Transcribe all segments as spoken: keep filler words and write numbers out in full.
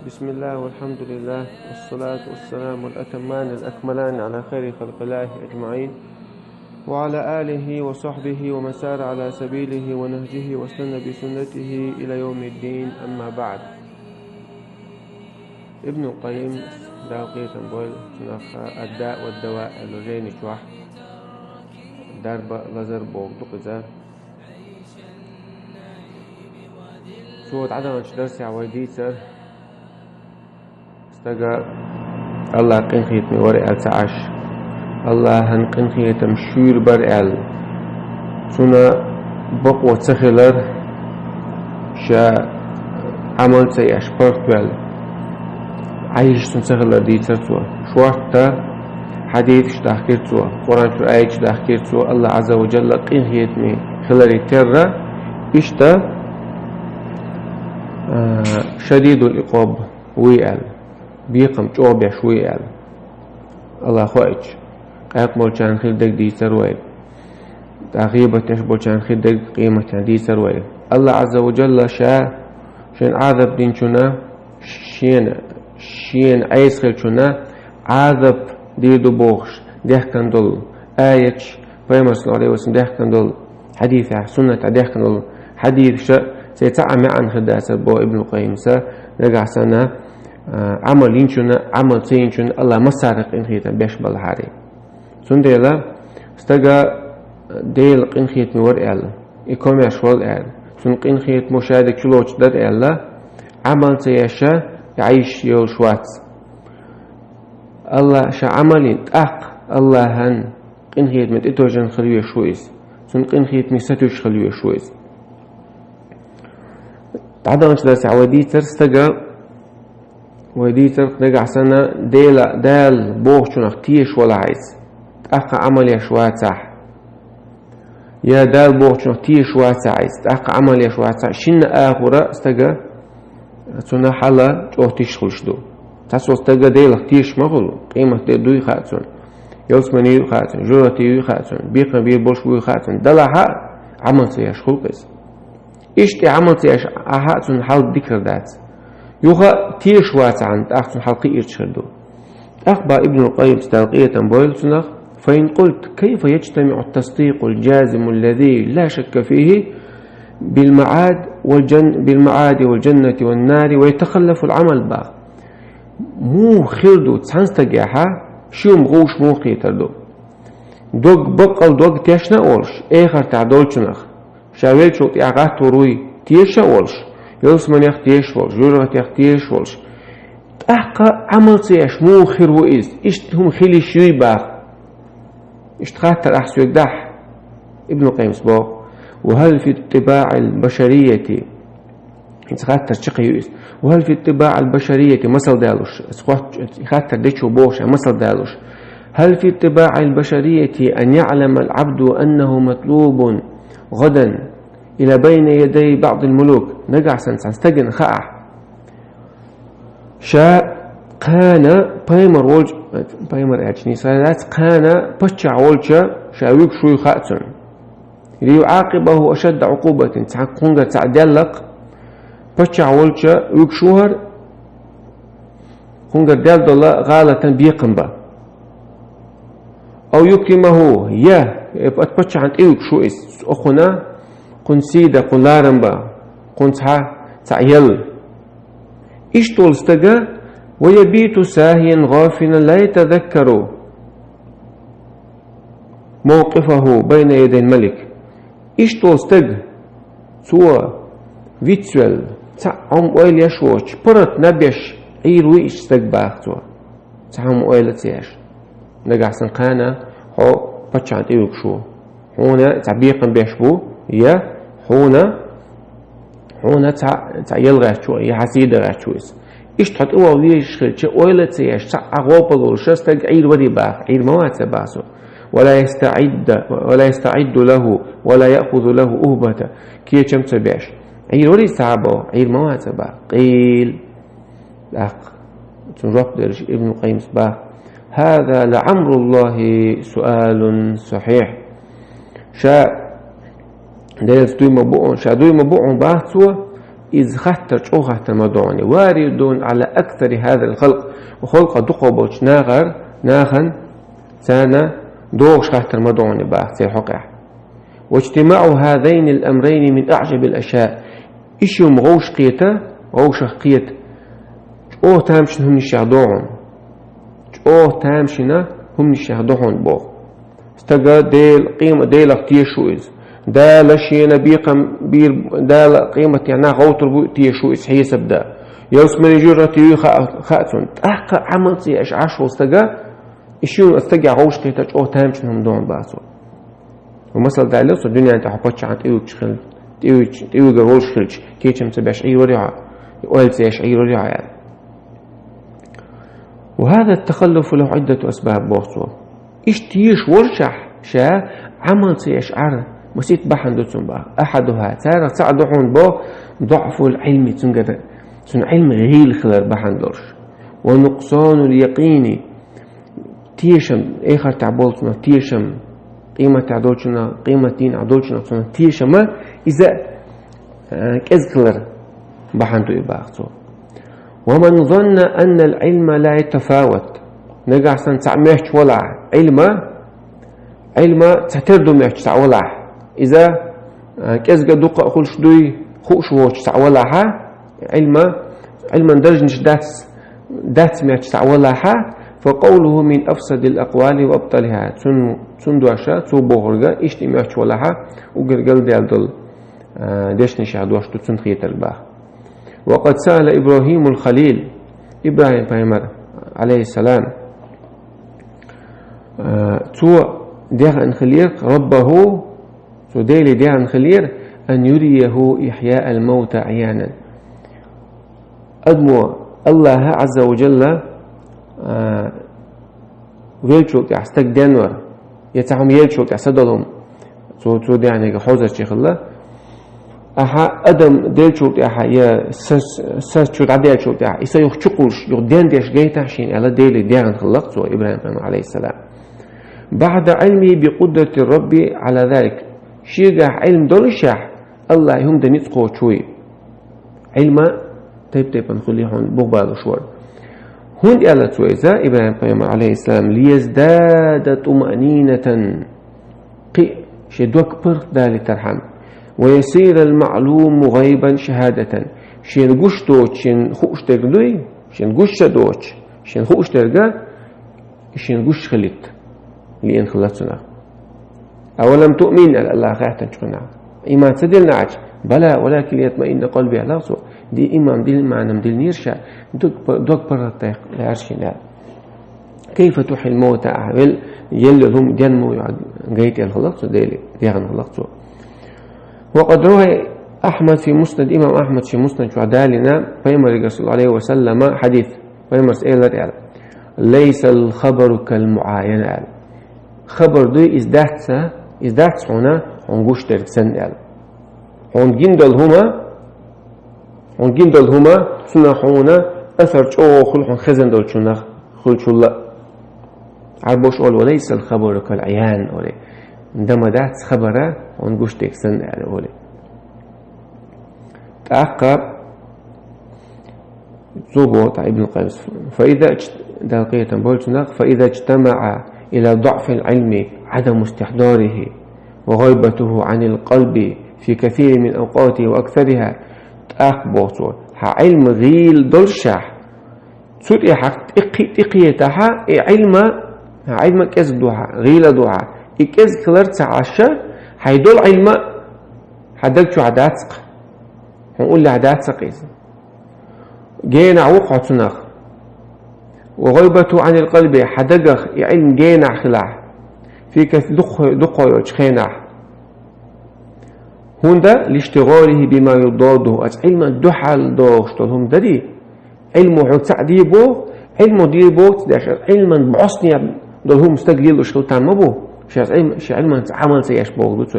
بسم الله والحمد لله والصلاة والسلام الأتمان الأكملان على خير خلق الله أجمعين وعلى آله وصحبه ومن سار على سبيله ونهجه واستنى بسنته إلى يوم الدين، أما بعد. Ибн Къаййим, Дала къинхетам бойла цунах, «Ад-даъ ва-д-даваъ» аьлла жайни чохь, дарба, лазар боху ду иза. Цо дӀадаханчу дарсехь вай дийцар, стага Аллах къинхетаме вара аьлла ца Ӏаш, Аллахьан къинхетам шуьйра бара аьлла, цунна бакъо ца хилар, ша Ӏамал ца еш, паргӀатваьлла, Ӏайш цунна ца хилар дийцар цо. Шортта хьадисаш дахкира цо, Къуръан чуьра аяташ дахкира цо, Аллах Ӏазза ва Джалла къинхетаме хиларе терра, иштта, а, шадидул икъаб вуй аьлла, бекхам чӀогӀа беш вуй аьлла. Аллах хоуьйтуш, къаьркъа болчарна хир дерг дийцар вай, тӀаккха гӀийбат деш болчарна хир дерг къематдийнахь дийцар вай. Аллах Ӏазза ва Джалла ша шена Ӏазап динчунна, шена, шена Ӏеса хилчунна Ӏазап дийр ду бохуш даьхкина долу аяташ, Пайхамара, саллаллаху Ӏалайхи ва саллам, даьхкина долу хьадисехь, суннатехь даьхкина долу хьадисаша цхьа а маьӀна хир дацара, боху Ибн Къаййима, нагахь санна, а, Ӏамал йинчунна, Ӏамал ца йинчунна Аллах массарах къинхетам беш балахьара. Цундела стага Дела къинхетаме вара аьлла, и комаьрша вара аьлла, цунна къинхетамо ша дерг чулоцуш дара аьлла, Ӏамал ца еш, и Ӏайш йолуш вац. Аллах ша Ӏамал йина, тӀаккха Аллахьан къинхетаме тӀетовжина хила везаш ву иза. Цунна къинхетаме сатуьйсуш хила везаш ву иза. ДӀадаханчу дарсехь вай дийцар стага, вай дийцар нагахь санна Дела, Дала бохучунах тешаш валахь иза, тӀаккха Ӏамал еш вацахь, я Дала бохучунах тешаш вацахь иза, тӀаккха Ӏамал еш вацахь, шинна а хӀума стага цунна хьала чӀогӀа тиша хуьлуш ду. Цхьацца стага Делах тешаш ма хуьлу, къематде дуй хаьа цунна, ялсамани юй хаьа цунна, жоьжахати юй хаьа цунна, бекхам бийр болуш буй хаьа цунна, делахь а Ӏамал ца еш хуьлу иза. Иштта и Ӏамал ца еш ахь а цунна хьал дика хир дац. Юха а тешаш вацахьана, тӀаккха цунна хьал кхин ирча хир ду. ТӀаккха боху Ибн Къаййима, Дала къинхетам бойла цунах: «فإن قلت: كيف يجتمع التصديق الجازم الذي لا شك فيه بالمعاد والجن-، بالمعاد والجنة والنار ويتخلف العمل؟» — боху. Муха хир ду цхьана стагехь, ши хӀума гӀуш муха кхетар ду? Дог, баккъал дог тешна а волуш, эхартахь долчунах, ша веллачул тӀаьхьа гӀаттор вуй теша а волуш, ялсаманех теша а волуш, жоьжахатех теша а волуш, тӀаккха Ӏамал ца еш муха хир ву иза? Иштта хӀума хила йиш юй боху. Иштта хаттар ахь соьга дахь, Ибн Къаййима боху: «وهل في الطباع البشرية», хӀинца хаттар чаккхе ю иза. «وهل في الطباع البشرية», масал далуш, аса хоттуш, и хаттар дечо бохуш, масал далуш: «هل في الطباع البشرية أن يعلم العبد أنه مطلوب غدا إلى بين يدي بعض الملوك؟» Нагахь санна цхьана стагана хаахь, ша кхана пайхамар волчу, пайхамар аьлча нийса дац, кхана паччахь волчу ша вуьгуш вуй хаьа цунна. «ليعاقبه أشد عقوبة», цхьа кхунгар цхьаъ делла-кх, паччахь волчу вуьгуш ву хӀара, кхунгар делла долу гӀалатан бекхам бан. «أو يكرمه», я, э, ат паччахьна тӀе вуьгуш ву иза, кхунна, кхунна сий дан, кхунна ларам бан, кхунна цхьа, цхьаъ елла. Иштта волу стага: «ويبيت ساهيا غافلا لا يتذكر موقفه بين يدي الملك». Иштта волу стаг, цо вицвелла, цхьа а хӀума ойла еш воцуш, паргӀат наб еш Ӏийр вуй иштта стаг боху цо, цхьа хӀума ойла а ца еш. Нагахь санна кхана хьо паччахьна тӀе вуьгуш ву, хьуна цхьа бекхам беш бу, я хьуна, хьуна цхьа, цхьа ял гӀерташ ву, я хьан сий дан гӀерташ ву иза. Иштта хьо тӀе вала везаш хилча, ойла а ца еш, цхьа а гӀопал волуш стаг Ӏийр варий боху, Ӏийр ма вац боху цо. «ولا يستعد، ولا يستعد له، ولا يأخذ له أهبة», кечам а ца беш. Ӏийр варий цхьа а боху, Ӏийр ма вац боху. «قيل», тӀаккха цунна жоп деллачу Ибн Къаййима боху: «هذا لعمر الله سؤال صحيح». Ша Делаца дуй ма бу хьуна, ша дуй ма бу хьуна боху цо, Иза хаттар чӀогӀа хаттар ма догӀани. Варидун ала аксари хазал халкъ. Халкъа дукхагӀа болчу нахар, нахан царна догӀуш хаттар ма догӀани баха церан хьокъехь. Ваджтимау хазайнил амрайни мин аӀжабил ашяъ. Иши хӀума гӀовш кхета, гӀовшах кхета. ЧӀогӀа тамашийна хӀуманашех догӀун. ЧӀогӀа тамашийна хӀуманашех догӀун боху. Стага Дела, къема-, Делах тешаш ву иза. Дала шена бекхам бийр, Дала къематехь нах гӀовттур бу тешаш ву иза хьесап дан. Ялсмани жуьргӀат юй хаа, хаа цунна. ТӀаккха Ӏамал ца еш Ӏаш волу стага, и шуна стагехь гӀовш кхетар чӀогӀа тамашийна хӀума догӀун баха цо. Ва масал далло, со дуьнен тӀехь паччахьна тӀевуьгуш хилча, тӀевуьгуш-, тӀевуьгур волуш хилча, кечам ца беш Ӏийр вара хьо, ойла ца еш Ӏийр вара хьо аьлла. Ва хаза тахаллуфу лаху Ӏиддату асбаб боху цо. Иштта тешаш волушехь, ша Ӏамал ца еш Ӏар, масийтта бахьана ду цунна баха. Ахьадуха, царах цхьаъ ду хьуна боху, дуӀфул Ӏилми, цуьнгара, цуьнан Ӏилма гӀийла хилар бахьана долуш. Ва нукъсанул якъини, тешам, эхартехь болчунах тешам, къематехь долчунах, къематдийнахь долчунах цунах тешама, иза, а, кӀезиг хилар бахьана ду и баха цо. Ва ман занна аннал Ӏилма ла ятафават. Нагахь санна цхьаъ моьттуш валахь, Ӏилма, Ӏилма цхьатера ду моьттуш цхьаъ валахь, иза, а, кӀезга дукха а хуьлуш дуй, хууш воцуш цхьаъ валахьа, Ӏилма, Ӏилман даржанаш дац, дац моьттуш цхьаъ валахьа, фа къавлуху мин афсадил акъвали ва абталиха. Цун, цун дош, цо бохург, иштта и моьттуш валахьа, уггар галдаьлла долу, а, дешнашех дош ду цунна хетарг баха. Ва къад саъала ИбрахӀимул Халил, ИбрахӀим пайхамар, Ӏалайхиссалам, а, цо дехна хилира Раббаху, цо Деле дехна хилира, ан юрияху ихьяал маута Ӏиянан. Адамо Аллаха Ӏазза ва Джалла, а, веллачул тӀаьхьа стаг денвар, я цхьа хӀума еллачул тӀаьхьа са долу хӀума, цо, цо дехнарг хьозарчий хилла. Ахьа адам деллачул тӀаьхьа, я са, са чу дӀаделлачул тӀаьхьа, и са юха чукхуллуш, юха дендеш гайтахь шена аьлла, Деле дехна хилла-кх цо, ИбрахӀим пайхамар, Ӏалайхиссалам. БаӀда Ӏилмихи би къудрати Рабби Ӏала залик. Шегахь Ӏилма доллушехь, Аллахьа хӀума дан ницкъ кхочуш вуй. Ӏилма тайп-тайпана хуьлий хьуна бух балуш вара. ХӀунда аьлла цо иза, ИбрахӀим пайхамар, Ӏалайхиссалам, лияздада тумаънинатан, кхин а шен дог паргӀатдалийтархьама, ва ясирал маълуму гӀайбан шахӀадатан, шена гуш доцуш, шена хууш дерг дуй, шена гуш ца доцуш, шена хууш дерг, и шена гуш хилийта лиъна хилла цунах. Авалам туъмин, аьлла Аллаха хаьттинчу хенахь. Иман ца диллина ахь? Бала, валакин лиятмаинна къалби, аьлла цо. Ди иман дил-, иман-м диллинера ша, дог па-, дог паргӀатдайх лаьара шена. Кайфа тухьйил маута, ахь велла, елла йолу хӀума денна муха йо гайта аьлла хилла-кх цо, Деле дехна хилла-кх цо. Ва къад рава Ахьмад фи муснад, имам Ахьмад шен муснад чохь далийна, пайхамарегара, саллаллаху Ӏалайхи ва саллама, хьадис. Пайхамарс элира аьлла: «Лайсал хабару кал муаяна», аьлла. Хабар дуй, иза дац, иза дац хьуна, хьуна гуш дерг санна аьлла. Хьуна гина долу хӀума, хьуна гина долу хӀума, цунах хьуна асар чӀогӀа хуьлу хьуна хезна долчунах хуьлучул а. Ӏарбоша олу: «Ва лайсал хабару кал Ӏиян», олий. Дан ма дац хабара, хьуна гуш дерг санна аьлла олий. ТӀаккха цо боху тӀаккха Ибн Къаййима: «Фаиза ич-, Далла къинхетам бойла цунах, фаиза иджтамаӀа ила дуӀфил Ӏилми Ӏадаму истихьдарихи ва гӀайбатуху Ӏанил къалби фи касирин мин авкъатихи ва аксариха». ТӀаккха боху цо: хьан Ӏилма гӀийла доллушехь, цу тӀехь хьан тӀекхи-, тӀекхетахьа, и Ӏилма, хьан Ӏилма кӀезиг духьа, гӀийла духьа, и кӀезиг хилар ца Ӏаш, хьайн долу Ӏилма хьан даг чохь дац-кх, хьуна уллехь дац-кх иза. Генахь ву-кх хьо цунах. Ва гӀайбатуху Ӏанил къалби, хьан дагах и Ӏилма генахь хилахь, фи кас-, дуккха-, дуккха йолчу хенахь. ХӀунда лиштигӀалихи бима юдаддуху, оцу Ӏилман дуьхьал догӀуш долу хӀума дарий? Ӏилмо хьуна цхьаъ дийр боху, Ӏилмо дийр боху ца деш, Ӏилман бӀостанехь долу хӀума стаг лелош хила там ма бу, шен Ӏилм-, шен Ӏилманца Ӏамал ца еш бохург ду цо.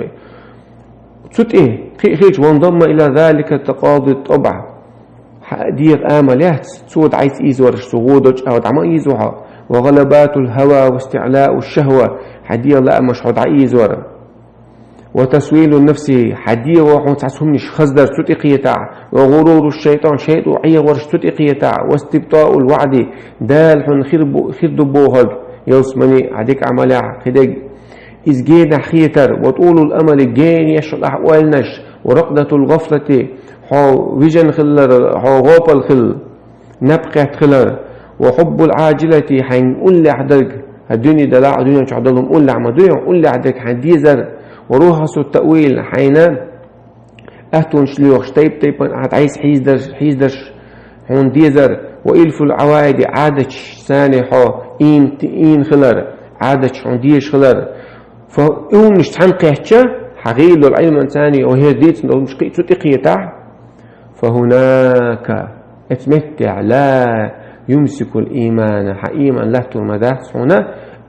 Цу тӀе кхин а хилча, вандамма ила залика такъади тӀабӀ. Хьан дегӀан амал яц, цо дӀайца ийзораш, цо гӀо долчу агӀор дӀа ма ийзо хьо. Ва гӀалабатул хӀава ва истиълау шахӀва, хьан дегӀан лаамаш хьо дӀаийзор. وتسويل النفس, хьан дегӀо хьуна цхьацца хӀуманаш хаздар цу тӀекхетахь, وغرور الشيطان, шайтӀо Ӏехаварш цу тӀекхетахь, واستبطاء الوعد, Дала хьуна хир бу-, хир ду бохург, ялсмани, хьан дика Ӏамалехь, кхидерг, иза генахь хетар, وطول الأمل, гена еш йолу ахь ойланаш, ورقدة الغفلة, хьо вижина хилар, хьо гӀопал хилла, наб кхетта хилар, وحب العاجلة, хьайн уллехь дерг, хьан дуьне далахь, дуьнен чохь долу хӀума уллехь ма дуй, хьан уллехь дерг хьайн дезар, ورخص التأويل, хьайна аттонаш лоьхуш, тайп-тайпана ахь дӀайса хьийзадерш, хьийзадерш хьуна дезар, وإلف العوائد, Ӏадаташ царна хьо ийна, ийна хилар, Ӏадаташ хьуна дезаш хилар. Фа, и хӀуманаш цхьаьна кхетча, хьан гӀийла долу Ӏилман царна, о, хӀара дийцина долу хӀуманаш кхин а цу тӀекхетахь, فهناك, оцу меттехь, لا يمسك الإيمان, хьан ийман латтор ма дац хьуна,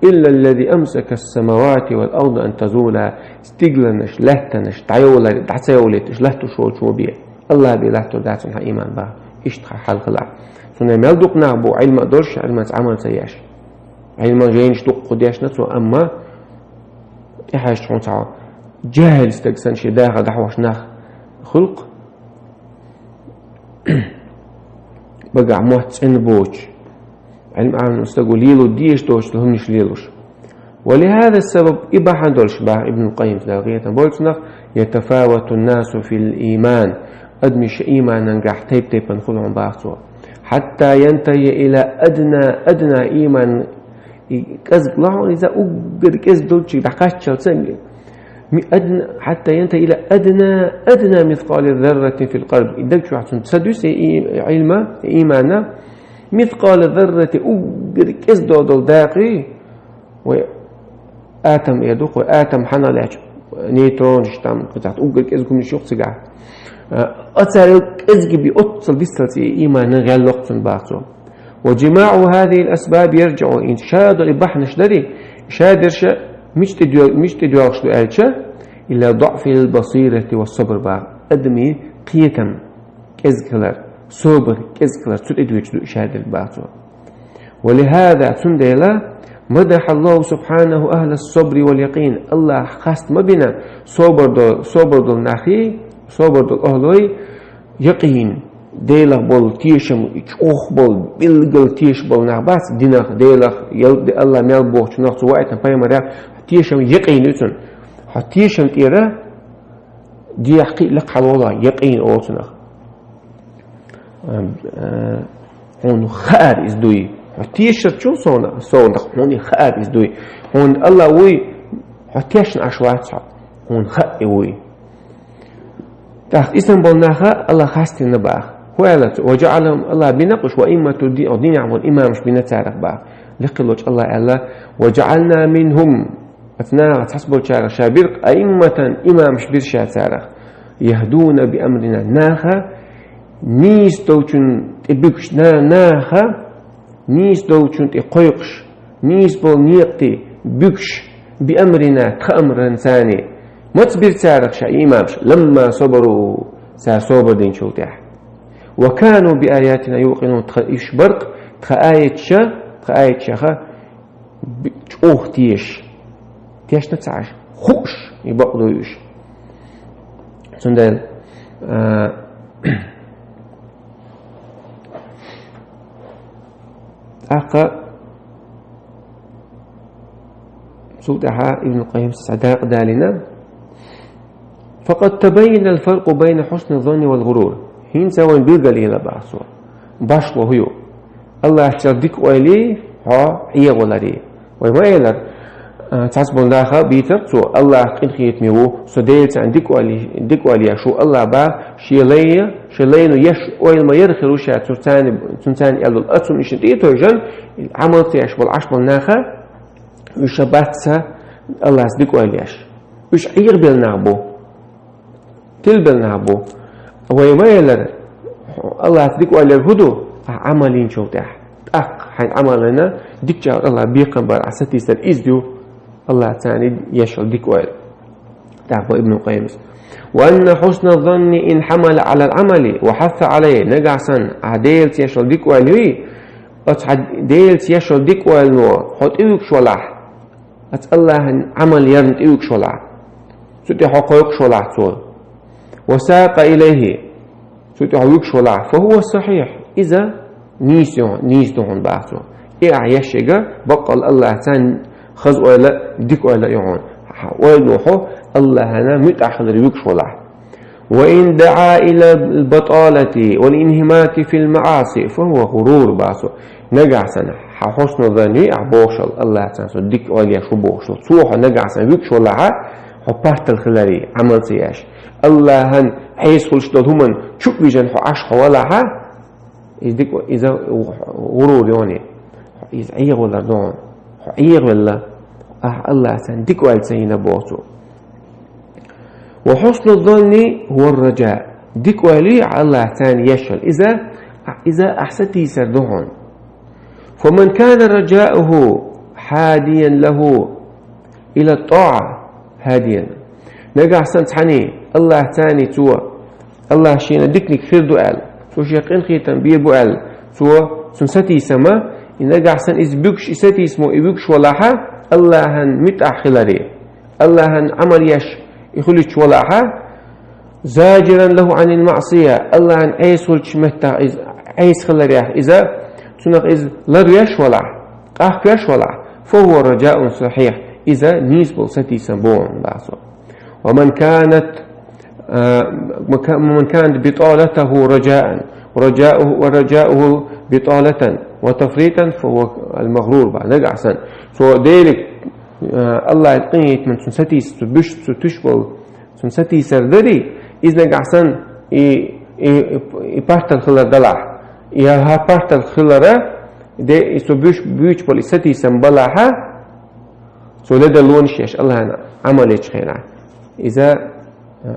إلا الذي أمسك السماوات والأرض أن تزولا, стигланаш, лаьттанаш дӀайовлар, дӀа ца йовлуьйтуш латтош волчо бен. АллахӀ бен латтор дац хьуна хьан ийман бан. Иштта хьан хьал хилахь. Цундела мел дукха нах бу Ӏилма а долуш, Ӏилманца Ӏамал ца еш. Ӏилман жайнаш дукха дешна цо, амма тӀехьаьжча хьуна цхьа жаьхӀил стаг санна шен дахар дӀахьош нах хуьлу-кх. Багахь мотт цӀена боцуш, Ӏилма Ӏамийна стага лело дезаш доцу хӀуманаш лелош. ولهذا السبب, и бахьана долуш боху Ибн Къаййима, Дала къинхетам бойла цунах, يتفاوت الناس في الإيمان, адамаш ийманан гахь тайп-тайпана хуьлу хьуна боху цо. حتى ينتهي إلى أدنى, أدنى إيمان, и кӀезиг лахьа иза уггар кӀезиг долчуьнга дӀакхаччалца, ми-, адна, حتى ينتهي إلى أدنى، أدنى مثقال ذرة في القلب. И даг чохь цунна ца дуьсу и Ӏилма, и иймана, مثقال ذرة, уггар кӀезиг долу дакъий, вай атом эр ду-кх, вай атом хьанал лаьтташ, нейтронаш там, кхин цхьа уггар кӀезиг хӀуманаш ю-кх цигахь. А, царел кӀезиг бен оццул дисталц и ийманан гӀеллакх цунна боху цо. وجماع هذه الأسباب يرجع, и ша долу и бахьанаш дарий, ша дерш мича тӀе доь-, мича тӀе доьлхуш ду аьлча, إلى ضعف البصيرة والصبر боху. Адамийн кхетам кӀезиг хилар, собар кӀезиг хилар, цу тӀе доьдуш ду и ша дерг боху цо. ولهذا, цундела, مدح الله سبحانه أهل الصبر واليقين, АллахӀа хаст ма бина собар до-, собар долу нахий, собар долу ахӀлой, якъин, Делах болу тешам, чӀогӀа болу, билггал тешаш болу нах бац, динах, Делах, ял-, АллахӀ мел бохучунах, цо ваийтина пайхамарах тешам, якъин ю цунна. Хьо тешам тӀера дехьа кхин а лекха хьалаволу, якъин олу цунах. Ам, а, хьуна хаар иза дуй. Хьо тешар чу совна, совна, хьуна хаар иза дуй. Хьуна АллахӀ вуй, хьо тешна Ӏаш вац хьо. Хьуна хаа и вуй. ТӀаккха и санна болу наха АллахӀа хастийна боху. ХӀун аьлла цо? وجعلهم, АллахӀа бина уьш, أئمة الدين, о, динехь болу имамаш бина царах боху. Лекха волчу АллахӀа аьлла: وجعلنا منهم, оцу нахах цхьацца болчарах ша бира, أئمة, имамаш бира ша царах. يهدون بأمرنا, наха нийса долчун тӀе буьгуш, на-, наха нийса долчун тӀе кхойкхуш, нийса болу некъа тӀе буьгуш, بأمرنا, тхан амранца. Маца бира царах ша имамаш? لما صبروا, цара собар динчул тӀаьхьа. وكانوا بآياتنا يوقنون, тхан уьш бара-кх, тхан аяташа, тхан аяташха б-, чӀогӀа тешаш. Тешна ца Ӏаш, хууш, и бакъ дуй уьш. Цундела, а, тӀаккха цул тӀаьхьа Ибн Къаййима цхьа дакъа далийна: فقد تبين الفرق بين حسن الظن والغرور. ХӀинца вайн билгалъяьлла боху цо. Башхо хӀун ю? АллахӀчуьра дика ойла, хьо Ӏехавалар. Вай ма элира, а, цхьацца болу наха бийцира цо, АллахӀ къинхетаме ву, со Делаца дика ойла, дика ойла еш ву, АллахӀ боху, шен лайна, шен лайно еш ойла ма яра хир ву ша, цу царна, цуьнан царна аьлла долу. Оцунна иштта тӀе а тевжина, Ӏамал ца еш болу Ӏаш болу наха, уьш бац АллахӀца дика ойла еш. Уьш Ӏехабелла нах бу. Тилбелла нах бу. Вай ма элира, АллахӀца дика ойла яр хӀун ду? Ахь Ӏамал йинчул тӀаьхьа. ТӀаккха хьайн Ӏамална дика чӀагӀар АллахӀ бекхам бар ахь сатийсар, иза ю АллахӀца еш йолу дика ойла. ТӀаккха боху Ибн Къаййимас: وأن حسن الظن إن حمل على العمل وحث عليه, нагахь санна ахь Делаца еш йолу дика ойла юй, оцу хьан Делаца еш йолу дика ойлано хьо тӀевуьгуш валахь, оцу АллахӀан Ӏамал ярна тӀевуьгуш валахь. Цу тӀа хьо кхойкхуш валахь цо. وساق إليه. Цу тӀа хьо вуьгуш валахь. فهو صحيح. Иза нийса ю-, нийса ду хьуна бах цо. И ахь еш яга, баккъал Аллахьца хаза ойла, дика ойла ю хьуна. Хьа ойла ду хьо, Аллахьана муьтӀахь хилар вуьгуш валахь. وإن دعا إلى البطالة والانهماك في المعاصي فهو غرور бах цо. Нагахь санна, хьа хьусну занни ахь бохушал, Аллахьца со дика ойла еш ву бохушал. Цо хьо нагахь санна вуьгуш валахьа, хьо партал хилари, Ӏамал ца еш. Аллахьан Ӏеса хуьлуш долу хӀуман чу а вижина хьо Ӏаш хьо валахьа, иза дика, иза гӀурур йоне. Иза Ӏегавалар ду хьуна. Хьо Ӏегавелла, ахь Аллахьца дика ойла ца йина боху цо. وحسن الظن هو الرجاء. Дика ойла ю Аллахьца ешал. Иза, иза ахь сатийсар ду хьуна. فمن كان رجاؤه هاديا له إلى الطاعة هاديا. Нагахь санна цхьаний Аллахьца цо, Аллахь шена диканиг хир ду аьлла, цо шен къинхетам бийр бу аьлла, цо цунна сатийсама, и нагахь санна иза буьгуш, и сатийсамо и вуьгуш валахьа, Аллахьан муьтӀахь хиларе. Аллахьан Ӏамал еш и хуьлуьйтуш валахьа, زاجرا له عن المعصية, Аллахьан Ӏеса хуьлучу меттах иза, Ӏеса хиларех иза, цунах иза ларвеш валахь, къахкош валахь, فهو رجاء صحيح, иза нийса болу сатийсам бу хьуна бах цо. ومن كانت، а, ومن كانت بطالته رجاء، ورجاؤه، ورجاؤه بطالة وتفريطا فهو المغرور бах. Нагахь санна, цо Деле, а, Аллахь къинхетаман цунна сатийса, цу буьш, цу туьш болу цунна сатийсар дарий, иза нагахь санна и, и, и, и партал хилар далахь, я хӀара партал хилара, де, и цо буьш, буьйцуш болу и сатийсам балахьа, цо ледарлонаш еш Аллахьан Ӏамал ечу хенахь. Иза,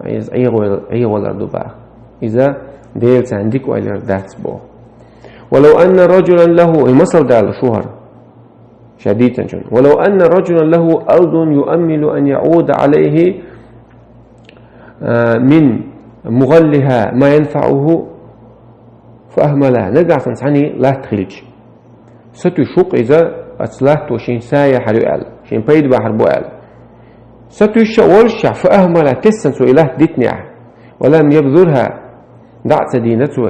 иза Ӏегавал-, Ӏегавалар ду бах. Иза Делаца дика ойлар дац боху. ولو أن رجلا له, и масал далуш ву хӀара. Ша дийцинчунна. ولو أن رجلا له أرض يؤمل أن يعود عليه، а, من مغلها ما ينفعه فأهملها. Нагахь санна цхьаний латта хилча, сатуьйсуш ву-кх иза, оцу латто шен са яхьар ю аьлла, шен пайда бахьар бу аьлла. Сатуьйсуш а воллушехь, فأهملها, тесна цо и латта дитинехь, ولم يبذرها, дӀа а ца дийна цо,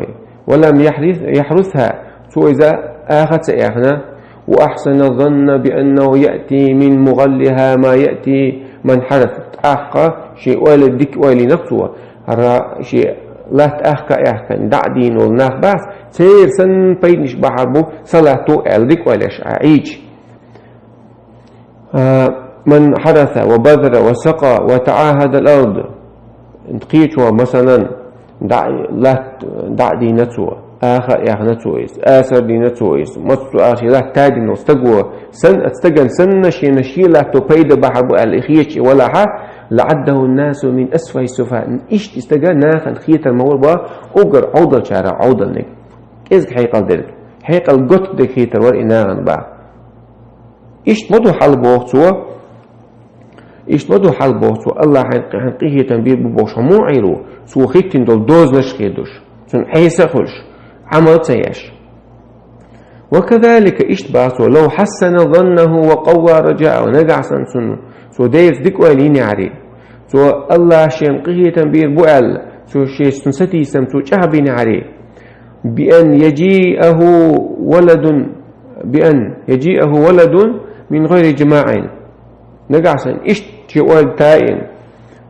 ولم يحرث-، يحرثها, цо иза аха а ца эхна, وأحسن الظن بأنه يأتي من مغلها ما يأتي من حرث. ТӀаккха шен ойла дика ойла йина-кх цо, хӀара шен латта аха а эхкина, дӀа а дийна волу нах бац, церан санна пайданаш бахьар бу сан латто аьлла дика ойла еш Ӏийча. А, من حرث وبذر وسقى وتعاهد الأرض. Кхечо, масалан, дӀа-, латта дӀа а дийна цо, аха а эхна цо иза, асар а дийна цо иза, маца цо аша латта тадина волу стаго, сан-, стагана санна шена шен латто пайда бахьар бу аьлла и хеташ и валахьа, لعده الناس من أسفه السفهاء. Иштта и стага нахана хетар ма вара бах уггар Ӏовдалчарах Ӏовдалниг. КӀезиг хьекъал дерг. Хьекъал готта дерг хетар вара и нахана бах. Иштта ма ду хьал боху цо, иштта ма ду хьал боху цо, Аллахьан къинхетам бийр бу бохуш хьо муха Ӏийр ву, цо хӀиттина долу дозанаш а хедуш, цунна Ӏеса а хуьлуш, Ӏамал а ца еш. وكذلك, иштта бах цо, لو حسن ظنه وقوى رجاءه, нагахь санна цунна, цо Делаца дика ойла йинехьарий, цо Аллахь шена къинхетам бийр бу аьлла, цо шен цунна сатийсам цо чӀагӀбинехьарий, بأن يجيئه ولد، بأن يجيئه ولد من غير جماع. Нагахь санна иштта шен ойла тайина,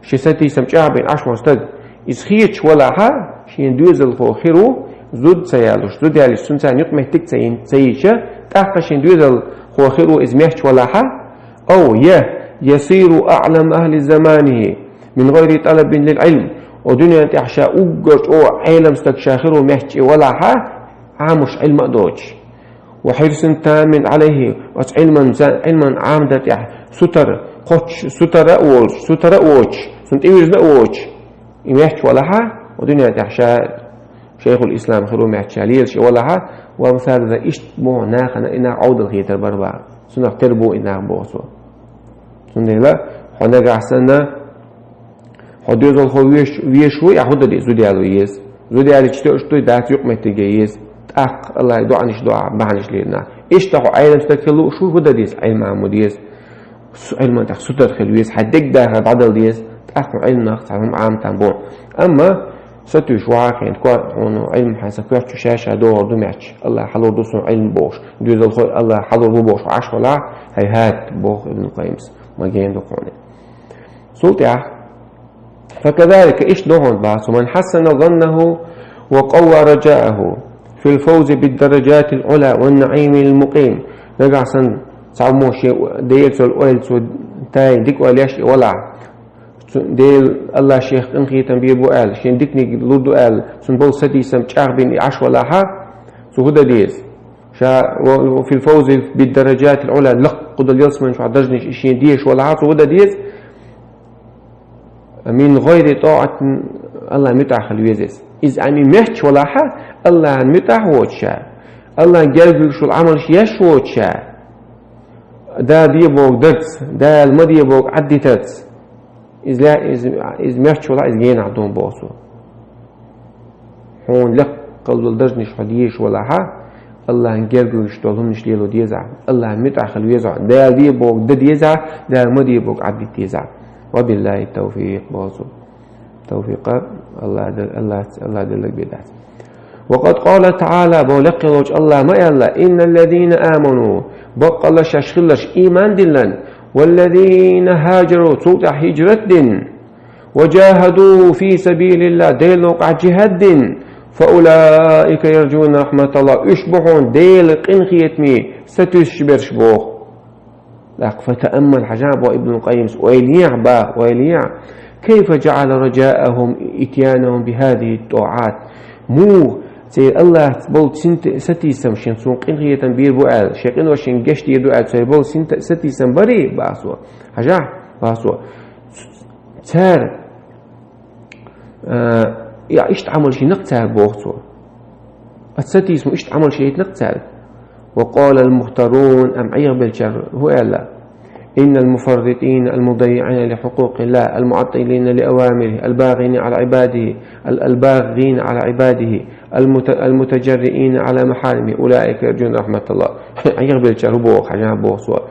шен сатийсам чӀагӀбина Ӏаш волу стаг, иза хеташ валахьа, шен доьзалхо хир ву, зуда ца ялуш, зуда ялийча цунна царна юкъаметтиг ца йин-, ца йича, тӀаккха шен доьзалхо хир ву иза метташ валахьа, أو, я, يصير أعلم أهل زمانه من غير طلب للعلم, о дуьнен тӀехь ша уггар чӀогӀа Ӏелам стаг ша хир ву метташ и валахьа, Ӏамош Ӏилма а доцуш. وحرص تام عليه, оцу Ӏилман за-, Ӏилман Ӏамадар тӀехь сутара, кхоччуш, сутара а волуш, сутара а воцуш, цунна тӀевирзина а воцуш, и метташ валахьа, о дуьнен тӀехь ша шайхул ислам хир ву метташ ша лелаш и валахьа, ва масала иштта муха нахана и нах Ӏовдал хетар бара бах. Цунах тера бу и нах боху цо. Цундела хьо нагахь санна, хьо доьзалхо веш-, веш ву, я хӀу дан деза, зуда яло еза. Зуда ялийча тоьуш дуй, дац юкъаметтиге еза. ТӀаккха Аллахье доӀанаш доӀа, бахьанаш лелина. Иштта хьо Ӏелам стаг хила лууш ву, хӀу дан деза, Ӏилма Ӏамо деза. Су-, Ӏилман тӀехь сутара хила веза, хьайн дегдахар дӀадала деза. ТӀаккха Ӏилманах цхьа хӀума Ӏаматан бу. Амма сатуьйсуш вахийна, кор хьуна Ӏилма хьан са коьрта чу ша-ша догӀур ду метташ, Аллах хьалур ду суна Ӏилма бохуш, доьзал хой Аллах хьалур бу бохуш Ӏаш валахь, хӀайхӀат, боху Ибн Къаййимас, ма гена ду хьуна. Цул тӀаьхьа, فكذلك, иштта ду хьуна бац, من حسن ظنه وقوى رجاءه في الفوز بالدرجات العلى والنعيم المقيم. Нагахь санна цхьаммо шен Делаца ойла цо тайна дика ойла еш и валахь, цу-, Дела, Аллах шех къинхетам бийр бу аьлла, шен диканиг лур ду аьлла, цунна болу сатийсам чӀагӀбина и Ӏаш валахьа, цо хӀун дан деза? Ша, وفي الفوز بالدرجات العلى, лакха долу ялсамани чохь даржанаш и шен дезаш валахьа, цо хӀун дан деза? من غير طاعة, Аллахьан муьтӀахь хила веза иза. Иза Ӏами метташ валахьа, Аллахьан муьтӀахь воцуш ша, Аллахьан герга вуьгуш волу Ӏамалш еш воцуш ша, Дала де бохург дарца, Дала ма де бохург Ӏаддитарца. Иза лаьа, иза, иза метташ валахь, иза генахь ду боху цо. Хьуна лекха долу даржанаш хьо дезаш валахьа, Аллахьан герга вуьгуш долу хӀуманаш лело дезахь, Аллахьан муьтӀахь хила везахь, Дала де бохург дан дезахь, Дала ма де бохург Ӏаддита дезахь. وبالله التوفيق, боху цо. Тавфикъ Аллах дан-, Аллах, Аллах делларг бен дац. وقد قال تعالى, бо лекха волчу Аллах ма аьлла: إن الذين آمنوا, баккъалла шаьш хилларш, ийман диллина, والذين هاجروا, цул тӀаьхьа хӀижрат дина, وجاهدوا في سبيل الله, Делан новкъахь жихӀад дина, فأولئك يرجون رحمة الله, уьш бу хьуна Делан къинхетаме сатуьйсуш берш боху. ТӀаккха فتأمل, хьажахь, боху Ибн Къаййимас, ойла ехьа, боху, ойла ехьа, كيف جعل رجاءهم إتيانهم بهذه الطاعات. Муха церан Аллахьца болу синт-, сатийсам, шен цунна къинхетам бийр бу аьлла, шен къинош шен гечдийр ду аьлла, церан болу синт-, сатийсам барий, боху цо. Хьажахь, боху цо. Цара, а, я иштта Ӏамалш йина-кх цара, боху цо. Аса сатийсамо иштта Ӏамалш яйтина-кх цара. وقال المختارون, амма Ӏехабеллачара хӀун аьлла: إن المفرطين المضيعين لحقوق الله المعطلين لأوامره الباغين على عباده، ال-، الباغين على عباده، المت-، المتجرئين على محارمه أولئك يرجون رحمة الله. Ӏехабеллачара хӀун боху, хьажахь, боху цо.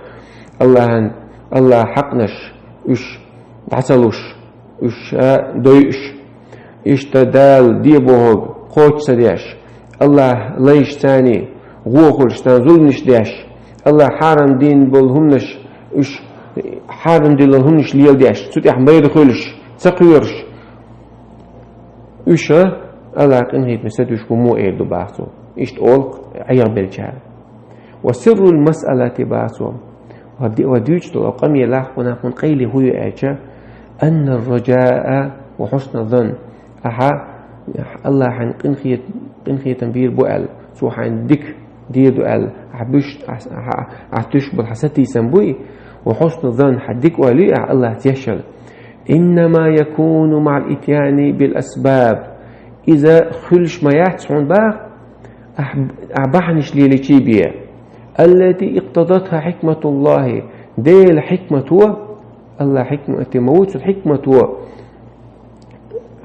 Аллахьан, Аллахьан хьакънаш уьш дӀа ца луш, уьш ша дойуш, иштта Дала де бохург кхочуш ца деш, Аллахьан лайш царний гӀо хуьлуш, царна зуламаш деш, Аллахьан хьарам дина болу хӀуманаш, уьш хьарам дина долу хӀуманаш леладеш, цу тӀехь майра хуьлуш, ца кхоьруш, уьш а Аллахьан къинхетаме сатуьйсуш бу муха эр ду, боху цо. Иштта олу-кх Ӏехабеллачара. وسر المسألة, боху цо, ва ди-, ва дуьйцуш долу къамелах кхунах кхунна къайле хӀун ю аьлча: أن الرجاء وحسن الظن. Ахьа Аллахьан къинхет-, къинхетам бийр бу аьлла, цо хьайна дика дийр ду аьлла, ахьа буьш, ахьа, ахьа, ахьа туьйсуш болу хьан сатийсам буй, وحسن الظن, хьан дика ойла юй ахьа Аллахьца еш йолу, إنما يكون مع الإتيان بالأسباب. Иза хуьлуш ма яц хьуна, боху, ахь, ахь бахьанаш лелийча бен. التي اقتضتها حكمة الله. Делан хьикмато, Аллахьан хьикмате ма ву цу хьикмато.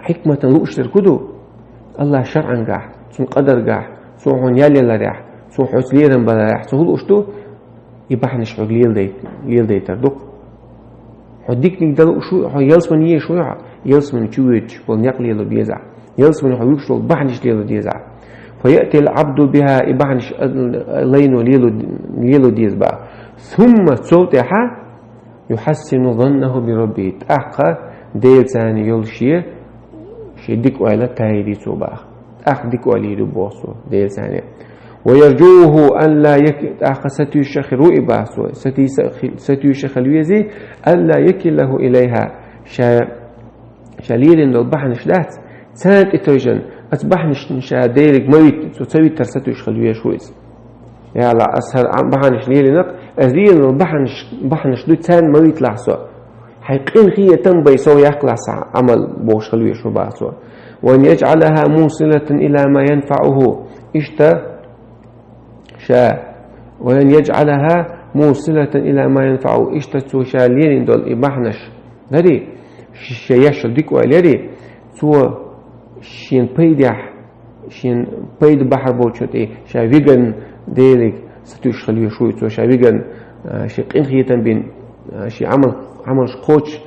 Хьикматана лууш дерг хӀун ду? Аллахьан шарӀангахь, цуьнан къадаргахь, цо хьуна ял яларехь, цо хьоьца лерам баларехь, цо хӀун лууш ду? И бахьанаш хьоьга леладай-, леладайтар ду-кх. Хьо диканиг дан лууш ву, хьо ялсамане езаш ву хьо, ялсамани чу воьдуш болу некъ лело дезахь. Ялсамане хьо вуьгуш долу бахьанаш лело дезахь. فيأتي العبد بها, и бахьанаш, а, лайно лело, лело деза, боху. ثم, цул тӀаьхьа, يحسن ظنه بربه, тӀаккха Делаца йолу шен, шен дика ойла тайри цо, боху. ТӀаккха дика ойла йийр ю, боху цо, Делаца. ويرجوه أن لا يك-, тӀаккха сатуьйсуш хир ву и, боху цо. Сатийса-, хи-, сатуьйсуш хила везий, أن لا يكله إليها. Ша, ша лелийна долу бахьанаш дац, царна тӀе тевжина, оцу бахьанашна ша Деле ма витта, цо ца виттар сатуьйсуш хила везаш ву иза. Я Аллахь, аса хӀара бахьанаш лелийна-кх, аса лелийна долу бахьанаш, бахьанаш ду, царна ма витталахь со. Хьайн къинхетам бен сов яккхалахь сан Ӏамал, бохуш хила везаш ву, боху цо. وأن يجعلها موصلة إلى ما ينفعه. Иштта ша, وأن يجعلها موصلة إلى ما ينفعه. Иштта цо ша лелийна долу и бахьанаш, дарий, ш-, ша еш йолу дика ойла, ярий, цо шен пайдехь, шен пайда бахьар болчун тӀе ша виган Деле сатуьйсуш хила везаш вуй цо, ша виган, а, шен къинхетам бен, а, шен Ӏамал-, Ӏамалш кхочуш,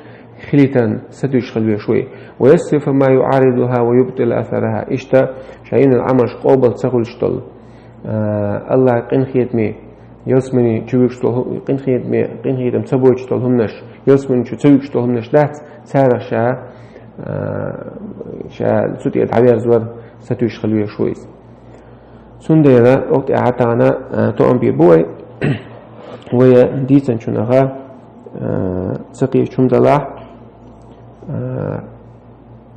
хилийтан сатуьйсуш хила везаш ву. ويصرف ما يعارضها ويبطل أثرها. Иштта шайн Ӏамалш къобал ца хуьлуш долу, а, Аллахьан къинхетаме, ялсамани чу вуьгуш долу хӀу-, къинхетаме, къинхетам ца бойтуш долу хӀуманаш, ялсамани чу ца вуьгуш долу хӀуманаш дац, царах ша, а, ша цу тӀе дӀаверзавар сатуьйсуш хила везаш ву иза. Цундела оха тӀе хьатана, а, тоам бийр бу вай, вай дийцинчух, а, ца кхеташ хӀума далахь, а,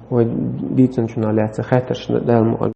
вай дийцинчух лаьцна хаттарш Дала мукъ